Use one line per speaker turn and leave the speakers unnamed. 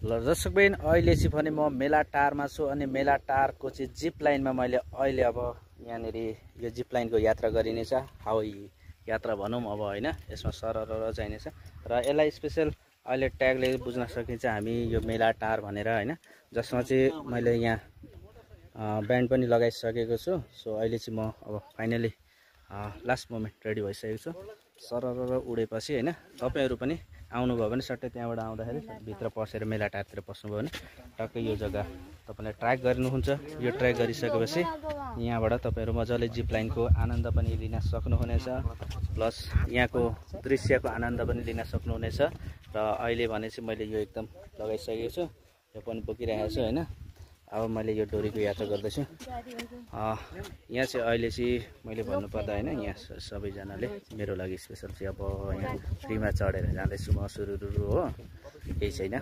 ल दर्शकबिन अहिले चाहिँ भने म मेला टारमा छु अनि मेला टारको चाहिँ जिप लाइनमा मैले अहिले अब यहाँनिर यो जिप लाइनको यात्रा गरिनेछ हावाई यात्रा भनौँ अब होइन यसमा सरर जाइनेछ र यसलाई स्पेशल अहिले ट्यागले बुझ्न सकिन्छ हामी यो मेला टार भनेर होइन जसमा चाहिँ मैले यहाँ ब्यान्ड पनि लगाइसकेको छु सो अहिले चाहिँ म अब फाइनली लास्ट मोमेन्ट रेडी भइसकेको छु सरर उडेपछि होइन तपाईहरु पनि आउनुभयो भने सट्टै त्यहाँबाट आउँदाखेरि भित्र पसेर मेला टारतिर पस्नुभयो भने टक्कै यो जग्गा तपाईले ट्र्याक गर्नुहुन्छ यो ट्र्याक गरिसकेपछि यहाँबाट तपाईहरु मजाले जिप लाइनको आनन्द पनि लिन सक्नुहुनेछ प्लस यहाँको दृश्यको आनन्द पनि लिन सक्नुहुनेछ र अहिले भने चाहिँ मैले यो एकदम लगाइसकेको छु यो पनि बोकिरहेको छु हैन अब मैले यो डोरीको यात्रा गर्दैछु यहाँ चाहिँ अहिले चाहिँ मैले भन्नुपर्दा हैन यहाँ सबैजनाले मेरो लागि स्पेशल चाहिँ अब यहाँ फ्रीमा चढेर जाँदैछु म सुरुरु हो केही छैन